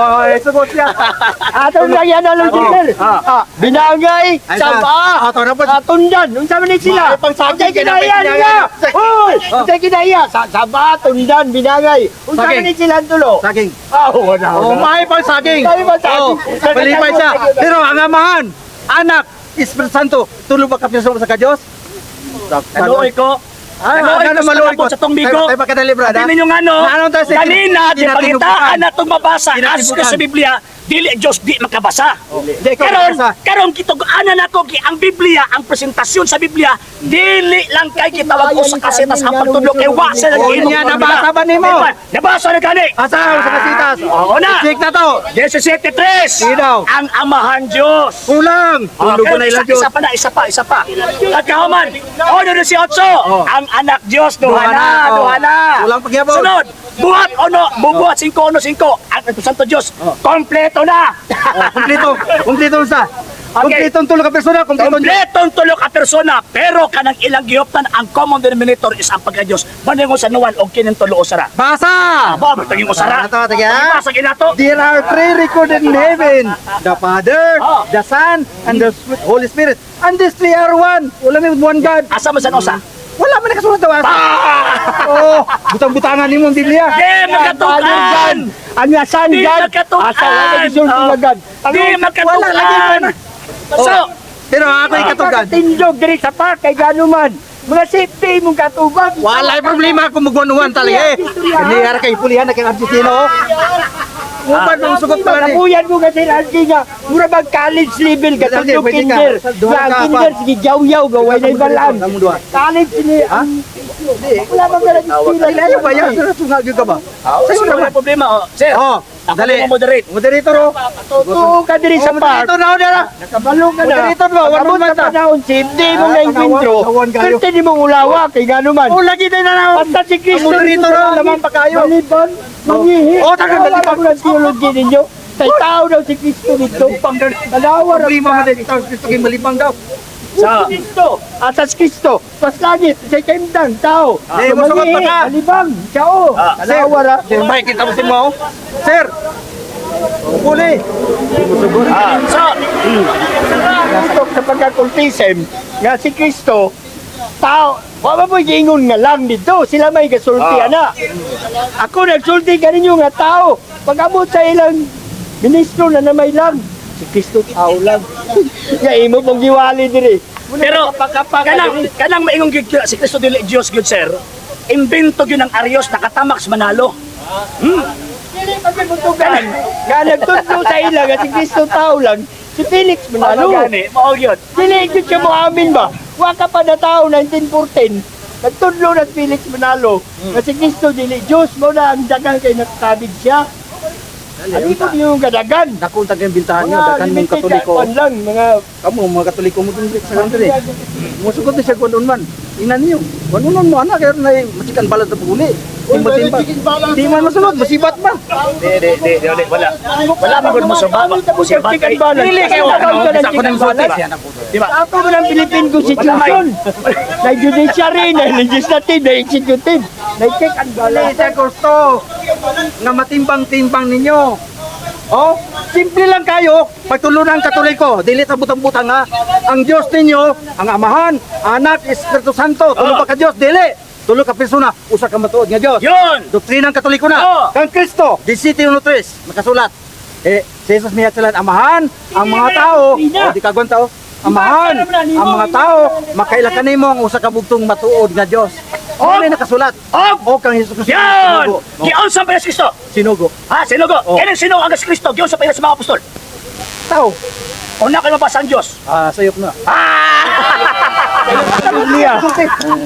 Oh, eh, sugot siya. Ato lang yan ang sir. Ah. Ah, binangay, Ay, saba, Ah, to na po. ah, tundan. Unsa man ni sila? Ay, pang saging, Unsay kinaiya kinapit niya? niya. Uy, Oh. unsay kinaiya? Saba, tundan, binangay. Unsa Saging. man ni sila ang tulo? Saging. Ah, wala. Oh, Wala. may pang saging. May pang saging. Oh, malipay siya. Pero ang amahan, anak, Espiritu Santo, tulo ba ka persona sa ka Diyos? Kaluoy ko. Ay, Kaluoy ano ko sa maluoy ko. kalabot sa tong bigo. Tayo pakadali, brad. Sabi ninyo nga no, Naanong tayo sa kanina, di pangitaan na itong mabasa, as Kinatibukan. ko sa Biblia, dili Diyos di makabasa. Hindi, ikaw Karon, makabasa. karon kitug-anan nako ki ang Biblia, ang presentasyon sa Biblia, dili lang kay kitawag usa ka kasitas ang pagtudlo kay wa sa Oh, niya, nabasa ba nimo? Nabasa na gani. Asa sa kasitas? Oo na. Check na to. 17:3. Sige daw. Ang Amahan Diyos. Kulang. Tulo ko na ilang Diyos. Isa pa na, isa pa, isa pa. At kahuman, ono na si Otso, Oh. ang anak Diyos, duha Duha na, na, oh. duha na. Kulang pagyabon. Sunod, buhat ono, bubuhat 5 ono 5, ang Espiritu Santo Diyos, Oh. kompleto na. Oh, kompleto. Kompleto sa. Okay. Kompleto tulo ka persona, kompleto. Kompletong tulo ka persona, pero kanang ilang gihuptan ang common denominator is ang pagka-Diyos. Banayong sa nuwan o kining tulo usara. Basa. Aba, magtaging usara. Ito, sige, ah. Basa ginato. There are three recorded in heaven: the Father, Oh. the Son, and the Holy Spirit. And these three are one. Wala may one God. Asa man sa usa? Wala man nakasulat daw asa. Ah! Oh, butang-butangan nimo ang Biblia. Di magkatukan! Ang asan Di God? magkatukan! Asa wala gisulti Oh. nga God. Di Wala lagi magkatukan! man. So, Pero ako ikatugan. Tindog diri sa park kay gano man. Mga safety mong katubag. Wala problema kung magwanuan talaga eh. Kani ara kay pulihan na kay Argentino. Uban mong sugot pa ni. Kapuyan mo kasi lagi nga, mura bang college level ka, Pwede, tundok pwede ka. kinder. Duha Nga, ka, kinder, pa. sige, yaw-yaw, gaway na ibalaan. Kamu duha. College ni, Ha? wala bang ganun sila. Ilayo ba yan? Sir, gyud ka ba? Sir, wala problema. Oh. Sir, Oh, ako dali. mo moderate. Moderator oh. Totoo ka diri sa Oh, park. moderator na oh, dara. Nakabalo ka na. Moderator ba? One Pag-abot man sa ta. panahon, safety mo Ah, nga inkwentro. tanawan kayo. Pwede ni mong ulawa, kay gano man. Oh, lagi tayo na na. Basta si Kristo. Ang moderator, oh, lamang pa kayo. Maliban, mangihi. Oh, taga, Wala maliban. mo ng theology ninyo. Kay tao daw si Kristo dito. Tanawa ra Problema man din. Gusto kay malibang daw. Sa, Kristo, asas Kristo, pas langit, sa kaimdang tao. Di, musugot pa ka. Malibang, siya o. Ah, Tanawa ra. Sir, Mike, kita mo si Mo. Sir. Puli. so, Tutok sa pagkakultism, nga si Kristo, tao, wa ba mo giingon nga lang dito, sila may gasulti ana. Ako nagsulti kaninyo nga tao, pag-abot sa ilang ministro na namay lang, si Kristo tao lang. Nga imo pong giwali diri. Muna pero, kapakapaka kanang, diri. kanang maingon gyud si Kristo dili Diyos gyud, sir. Imbento gyud ang Arios, nakatamak sa Manalo. Dili pa gyud mutugan. Nga nagtudlo sa ila nga si Kristo tao lang, si Felix Ano Manalo. gani? Mao gyud. Dili gyud siya moamin ba? Wa ka pa na tao 1914. Nagtudlo na si Felix Manalo nga si Kristo dili Diyos mo na ang dagan kay nakakabig siya. Ano po yung kadagan? Naku, tagang bintahan niyo, Mga daghan mong limited Katoliko. ka- kwan lang, mga Kamu mga Katoliko mo dun sa country. Musugot ni siya kung man. Ina niyo. Kung mo ana kaya na masikan balat sa paguli. Di matimbang. Di man masunod, masibat ba? Di, di, di, di, di, wala. Wala man gud mo sa baba. Musibat kay. chicken balance. Dili kayo Ano, ano, ng bisa ko chicken nang sulti. balance? Di ba? Sa ako mo ng Philippine Constitution. Na judiciary, na legislative, na executive, na check and Dili balance. sa gusto nga matimbang-timbang ninyo. Oh, simple lang kayo. Pagtulunan Katoliko, dili ta butang-butang ha. Ang Dios ninyo, ang Amahan, Anak, Espiritu Santo. Tulo pa ka Dios, dili. Tulo ka persona, usa ka matuod nga Dios. Yun! Doktrina ng Katoliko na. Oo. Kang Kristo, 17:3, nakasulat. Eh, si Jesus miya sila amahan, ang mga tao, Doktrina. o di kagwan tao, amahan, ang mga tao, makaila kanimo ang usa ka bugtong matuod nga Dios. Oh. Ano nakasulat? Og! O kang Jesus Kristo. Yun! Sinugo. Oh, Giunsa pa si Kristo? Sinugo. Ha, sinugo. Oh. Kining sinugo ang si Kristo, giunsa pa sa mga apostol. Tao. Una kayo mabasa ang Diyos. Ah, sayop na. Biblia.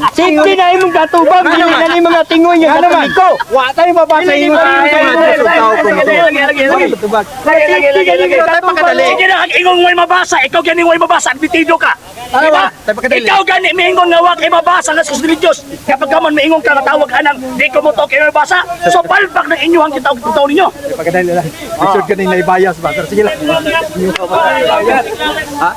Safety na imong katubang, Ano dili man? na ni mga tingoy nga Ano man? Katoliko. Wa tayo mabasa Dili ingon ba sa yung inyo nga Diyos ug tao ko Lagi, lagi, lagi, lagi. Matubag. Lagi, lagi, lagi, lagi. Tayo pakadali. Sige na, ang ingong mo'y mabasa. Ikaw gani mo'y mabasa. Admitido ka. Tama, Diba? tayo pakadali. Ikaw gani miingon nga wa kay mabasa nga sa Diyos. Kapag ka man miingon ka natawag anang di ko mo to kay mabasa. So palpak ng inyo ang kitawag tao ninyo. Pakadali lang. Richard ka na bias ba? Pero sige lang. Ha?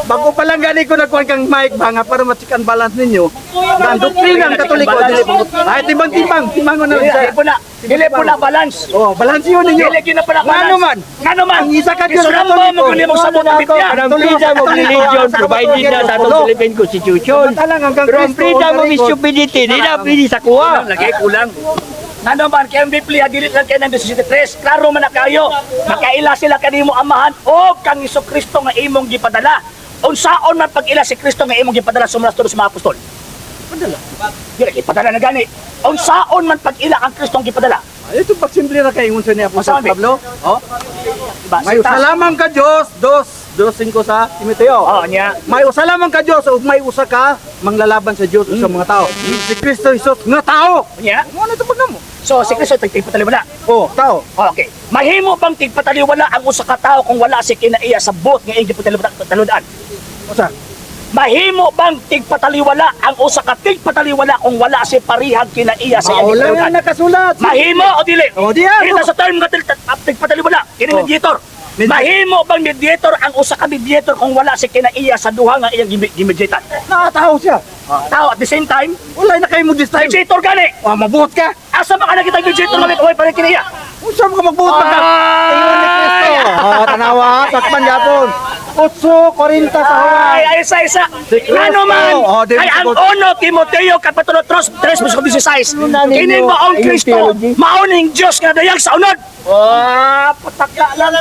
Bago pa lang gani ko nagkuhan kang mic ba nga para ma-check and balance ninyo. Nga ang doktrina ng Katoliko dili ay timbang-timbang, timbang na Dili lang. po na, dili po na balance. Oh, balance yun ninyo. Dili gyud na pala balance. Ngano man? Ngano man? Ang isa ka Diyos Isuramba Katoliko. mo gyud mo sabot ang Biblia. Kanang freedom of religion provided na sa atong Philippine Constitution. Samantalang hanggang Pero ang Kristo freedom on of the record. stupidity, di na pwede sa kuha. Kulang lagi, kulang. Ngano man kay ang Biblia dili lang kay ng 13. Klaro man na kayo. Makaila sila kanimo Amahan o kang Kristo nga imong gipadala. Unsaon man pag-ila si Kristo nga imong gipadala sumala sa mga apostol? Padala. Dili gipadala na gani. Unsaon man pag-ila ang Kristo ang gipadala? Ay, ito pag simple ra kay ingon sa ni Apostol Masabi. Pablo. Oh, Diba? may usa lamang ka Dios, dos, dos singko sa Timoteo. Oh, niya. May usa lamang ka Dios ug may usa ka manglalaban sa Dios ug sa mga tao. Si Kristo Jesus nga tao. Niya. Mo na ito pag mo. So si Kristo tigpataliwala. Oh, tao. Okay. Mahimo bang tigpataliwala ang usa ka tawo kung wala si kinaiya sa buot nga iyang gipataliwalaan? Usa. Mahimo bang tigpataliwala ang usa ka tigpataliwala kung wala si parihag kinaiya sa iyang Mao lang ang gipataliwalaan? nakasulat. Mahimo o dili? Oh, di ah. Kita sa term nga tigpataliwala, kini Oh. mediator. Mediator. Mahimo bang mediator ang usa ka mediator kung wala si kinaiya sa duha nga iyang gimediatan? Nakatao siya. Tao at the same time, Wala na kayo mo this time. mediator gani. Oh, mabuot ka. Asa ba ka nakita mediator nga may parehag kinaiya? Unsa mo ka magbuot pa ka? Ingon ni Kristo. Oh, tanawa, takpan yapon. 8:40 sa Juan. Ay, ay, isa, isa. Si Kristo. Ano man, Oh, di ay ang sagot. 1 Timoteo Kapitulo 3, 3, 16. Kini maong Ayun, Kristo, theology. maoning Diyos nga dayag sa unod. Ah, pataka lang.